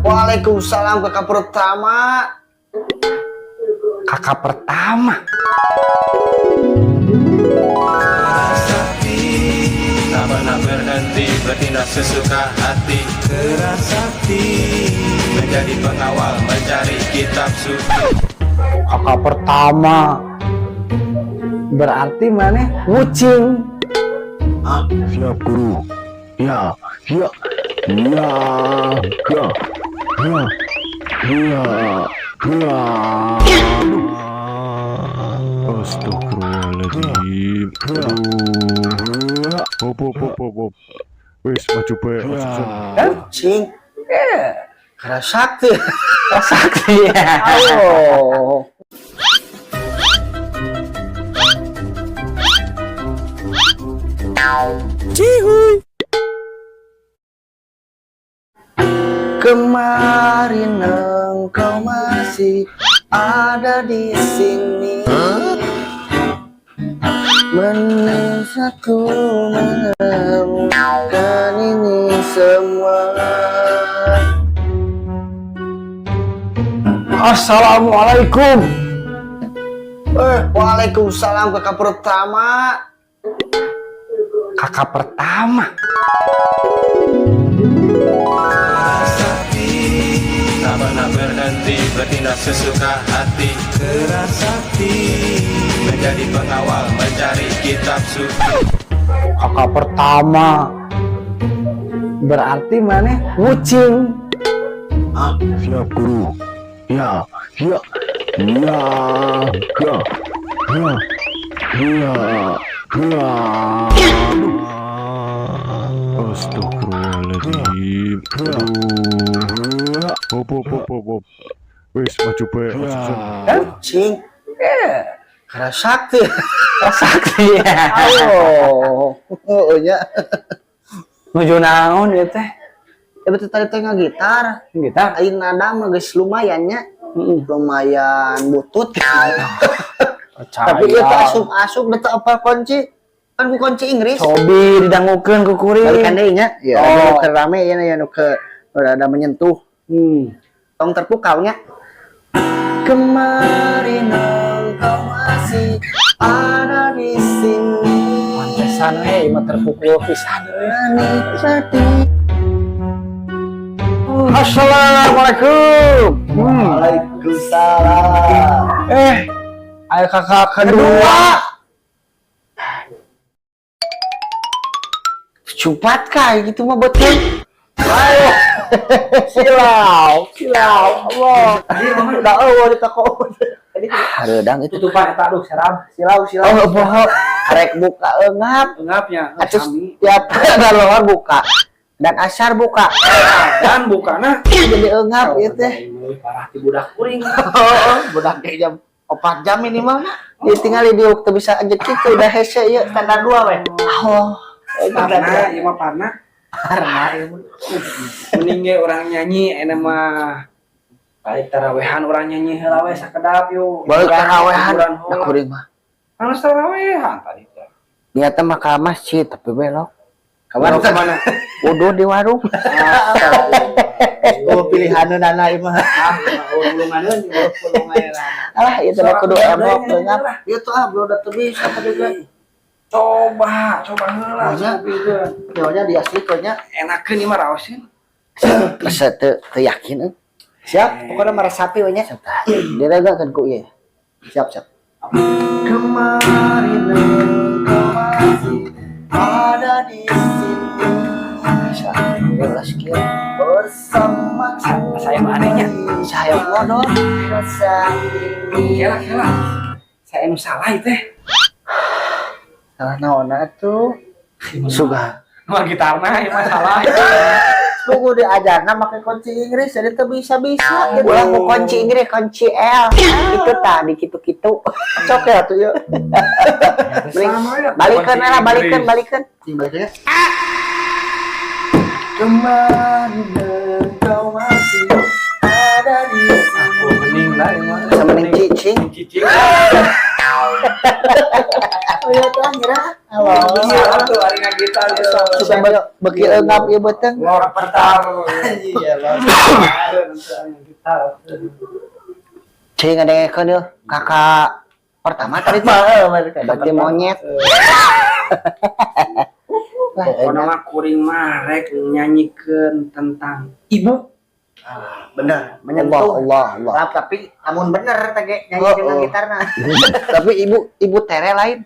Waalaikumsalam, kakak pertama. Kakak pertama. Sakti, tak pernah berhenti bertindak sesuka hati. Kerasakti, menjadi pengawal mencari kitab suci. Kakak pertama. Berarti maneh ngucing. Siap, guru. Ya, ya, ya, ya, ya, ya, ya. Astagfirullahaladzim. Aduh. Hop, hop, hop, hop, hop. Wis, maju bae. Cing. Kerasakti. Sakti. Oh. Cihuy. Kemarin engkau masih ada di sini. Menisahku menemukan ini semua. Assalamualaikum. Waalaikumsalam, kakak pertama. Kakak pertama. Sakti, tak pernah berhenti bertindak sesuka hati. Kerasakti, menjadi pengawal mencari kitab suci. Kakak pertama. Berarti maneh ngucing. Siap, guru. Ya, ya, ya, ya, ya, ya, ya. Astagfirullahaladzim. Aduh. Hop, hop, hop, hop, hop. Wis, maju bae. Cing. Kerasakti. Sakti. Oh, oh ya. Nuju naon ya teh? Ya betul, tadi teh gitar. Gitar. Aing nada mah geus lumayan nya. Heeh. Lumayan butut. Percaya. Tapi ieu teh asup-asup teu apa kunci. Kan ku kunci Inggris. Cobi didangukeun ku kuring. Balikan deui nya. Ya, Oh. nu keur rame ya, ya nu keur rada menyentuh. Tong terpukau nya. Kemarin engkau masih ada di sini. Pantesan we mah terpukul pisan euy. Menikmati. Assalamualaikum. Waalaikumsalam. Ayo kakak kedua. Cepat kai gitu mah betul. Ayo. Silau, silau. Allah. Udah, oh, di toko. Hareudang itu. Tutupan eta, aduh, seram. Silau, silau. Oh, poho. Rek buka eungap. Engapnya, Atuh tiap ada luar buka. Dan asar buka. Dan bukana Jadi eungap ieu teh. Parah ti budak kuring. Oh, budak kayak jam 4 jam minimal mah. Jadi tinggal di waktu bisa aja gitu, udah hese ieu standar 2 we. Oh. Parna, ieu mah parna. Karena ieu mah. Mending ge urang nyanyi enak mah. Balik tarawehan urang nyanyi heula we sakedap yuk. Balik tarawehan. Hiburan Nah, heula. kuring mah. Kan tarawehan tadi teh. Niatnya mah ka masjid tapi belok. Belok ke mana? Wudu di warung. Oh, pilihan nana ieu mah. Ah, oh, pulunganeun, oh, pulunganeun. Alah, ieu teh kudu emok eungap. Ieu tuh ah belum teu bisa tadi ge. Coba, coba heula. Maunya? Nyawa di asli nya. Enakeun ieu mah raoseun. Asa teu teu yakin euy. Siap, pokoknya meresapi we nya. Diregakeun ku ieu. Siap, siap. Kemarin engkau masih ada di sini. Jelas kieu. Bersama Saya mah anehnya. Saya modal rasa ini. Kela, kela. Saya nu salah ieu teh. Salah naon atuh? Suga. Mah gitarna ieu mah salah. Tunggu diajarna make kunci Inggris jadi teu bisa-bisa gitu. Ulah ku kunci Inggris, kunci L. Itu tadi kitu-kitu. Cok ya tuh yuk. Balikeun lah, balikeun, balikeun. Cing baliknya. Kemarin engkau masih ada di sini. Oh, mending lah ieu mah. Sama mending cicing. Cicing. Oh iya tuh ngira. Salah tuh ari Gitar tuh. Suka beki eungap ieu beuteung. Lor pertar. Iya, lor. Gitar. Cing ngadengekeun yeuh kakak pertama tadi mah berarti monyet. Wah, Pokoknya enak. mah kuring mah rek nyanyikeun tentang ibu. Bener, Allah menyentuh. Allah Allah. Lah, tapi amun bener teh nyanyi Oh, dengan oh. gitarna. Tapi ibu ibu tere lain.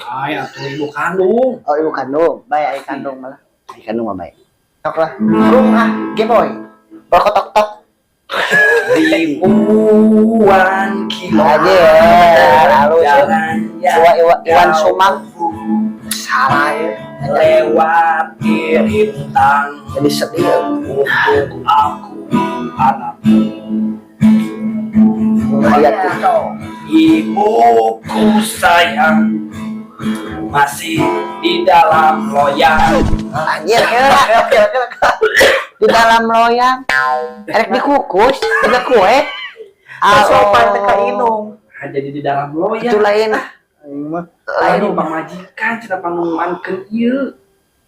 Ay, atuh ibu kandung. Oh, ibu kandung. Baik ai kandung malah. Ibu kandung mah baik. Sok lah. Rung ah, Game Boy. Berkotok tok. Ribuan kilo Aja ya, lalu jalan yang Iwa Iwa Iwan jauh Sumang. Salah ya. lewati rintang Jadi sedih. untuk aku anakku. Lihat tuh. Ibuku sayang masih di dalam loyang. Anjir, kira. Di dalam loyang. Erek dikukus, juga kue. Sopan teh ka indung. Ah, jadi di dalam loyang. Itu lain. Aing mah Lain. Aduh, pamajikan cenah pangungankeun ieu.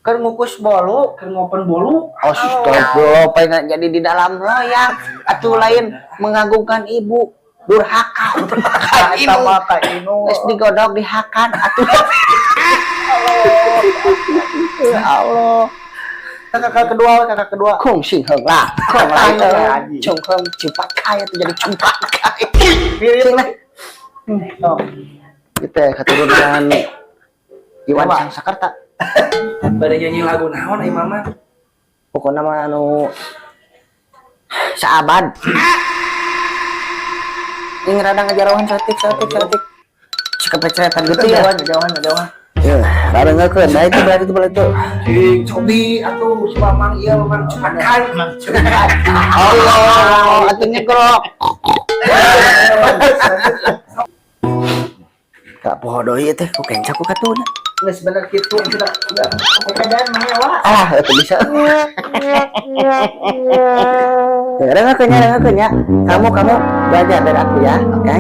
Keur ngukus bolu. Keur ngopen bolu. Astagfirullah, pengen jadi di dalam loyang. Atau lain mengagungkan ibu. Durhaka, durhaka Eta ibu. mah ka indung. Geus digodog dihakan atuh. Ya Allah. Kakak kedua, kakak kedua. Kong sing heng lah. Kong lah itu. Anjing. Cung heng cepat kaya tuh jadi cepat kaya. Mirip. Cing lah. Sok. Kita keturunan Iwan Dewa. Sangsakerta. Bade nyanyi lagu naon ai mama? Pokoknya mah anu saabad. Ini rada ngejauhan satik satik satik. Sekepeceretan gitu ya. Jauhan, jauhan, jauhan. Ya, rada ngeukeun. Nah itu berarti itu berarti itu. Cing, cobi atuh si Mamang ieu Mamang cepat kai. Allah, atuh nyegrok. Kak poho deui teh ku kenca ku katuna. Geus bener kitu sudah. Keadaan mah wa. Ah, itu bisa. Ya, dengarkan ya, dengarkan ya. Kamu, kamu belajar dari aku ya, oke?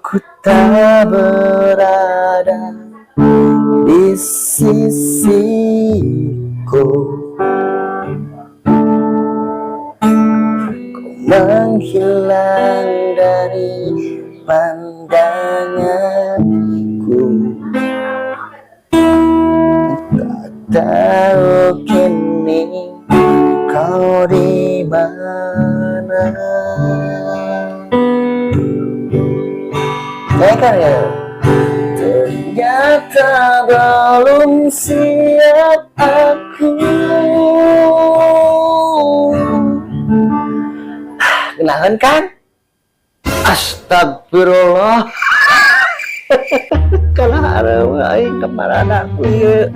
Ku tak berada di sisiku. Kau menghilang dari pandanganku. Tak tahu kini kau di mana. Kan ya? Ternyata belum siap aku. Kenalan kan? Astagfirullah. Kalah areuh aing kemana aku ieu.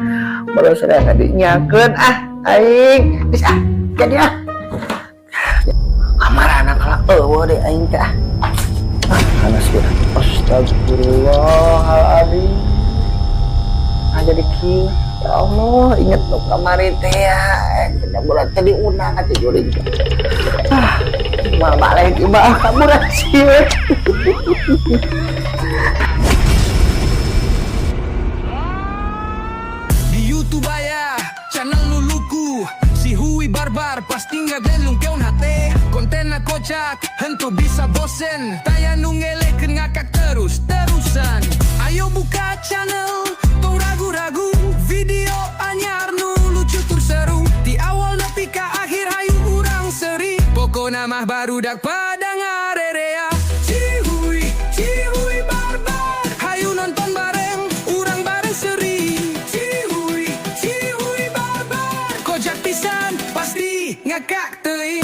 Baru sedang dinyakeun ah aing. Geus ah, jadi ah. Kamarana kalah eueuh deh aing teh ah. Ah, panas gue. Astagfirullahaladzim. Ah, jadi kieu. Ya Allah, inget nu kamari teh ya. Tidak boleh tadi diundang atuh jurig. Ah, mal balik ieu mah kabur sieun. Di YouTube aya channel luluku. Si Hui Barbar pasti ngagelungkeun hate. Kontenna kocak henteu bisa bosen. Taya nu ngelekeun ngakak terus terusan. Ayo buka channel tong ragu-ragu. Video anyar nu lucu tur seru. Di awal nepi ka akhir hayu urang seri. Pokona mah barudak pada ngarerea. Cihuy, Cihuy Barbar. Hayu nonton bareng, urang bareng seri. Cihuy, Cihuy Barbar. Kocak pisan, pasti ngakak teuing.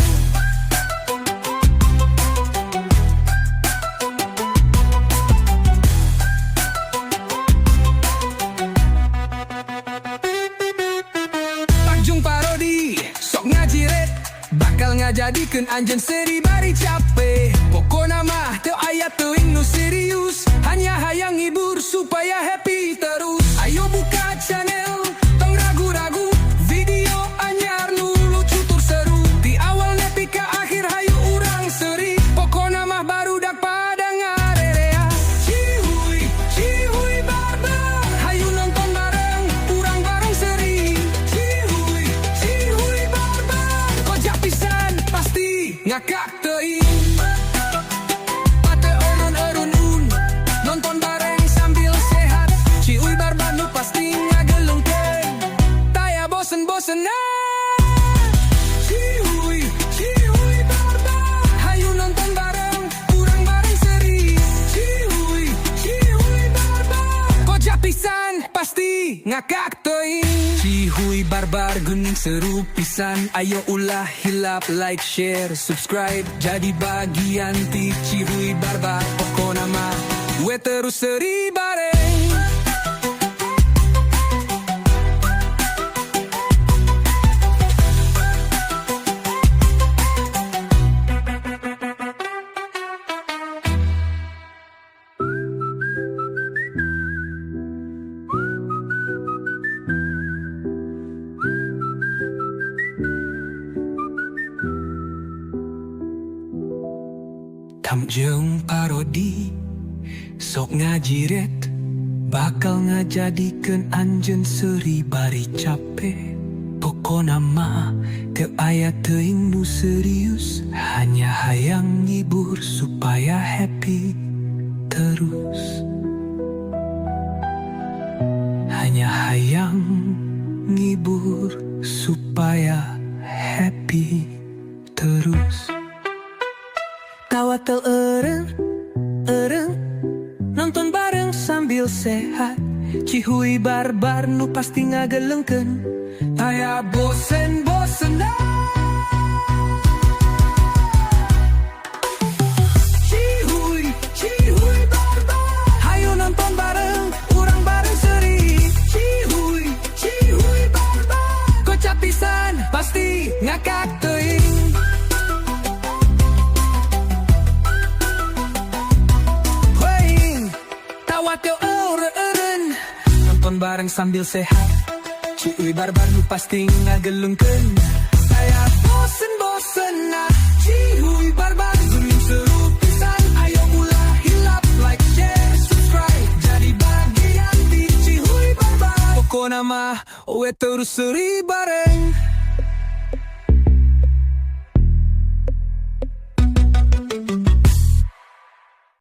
Takjung parodi, sok ngajiret. Bakal ngajadikeun anjeun seri bari cape. Pokona mah teu aya teuing nu serius. Hanya hayang ngibur supaya happy terus. Ayo buka channel, tong ragu-ragu. Video anyar nu lucu tur seru. Di awal nepi ka akhir hayu urang seri. Pokona mah barudak pada ngarerea. Cihuy, Cihuy Barbar. Hayu nonton bareng. ngakak teuing. Pate onon erun nonton bareng sambil sehat. Ciuy Barbar nu pasti ngagelungkeun. Taya bosen-bosen. Ciuy, Ciuy Barbar. Hayu nonton bareng, urang bareng seri. Ciuy, Ciuy Barbar. Kocak pisan, pasti ngakak teuing. Cihuy Barbar geuning seru pisan. Ayo ulah hilap, like, share, subscribe. Jadi bagian ti Cihuy Barbar. Pokona mah we terus seri bareng. Jeung parodi sok ngajiret bakal ngajadikeun anjeun seuri bari cape. Pokona mah teu aya teuing nu serius, hanya hayang ngibur supaya happy terus. Hanya hayang ngibur supaya happy terus. Tawa teu eureun eureun, nonton bareng sambil sehat. Cihuy Barbar nu pasti ngagelengkeun. Taya bosen-bosen. Cihuy, Cihuy Barbar. Hayu nonton bareng, urang bareng seri. Cihuy, Cihuy Barbar. Kocak pisan, pasti ngakak teuing. Huing, tawa teu eureun. Nonton bareng sambil sehat. Ciuy Barbar nu pasti ngagelungkeun. Taya bosen-bosen nah. Cihuy Barbar geuning seru pisan. Ayo ulah hilap, like, share, subscribe. Jadi bagian di Cihuy Barbar. Pokona mah we terus seri bareng.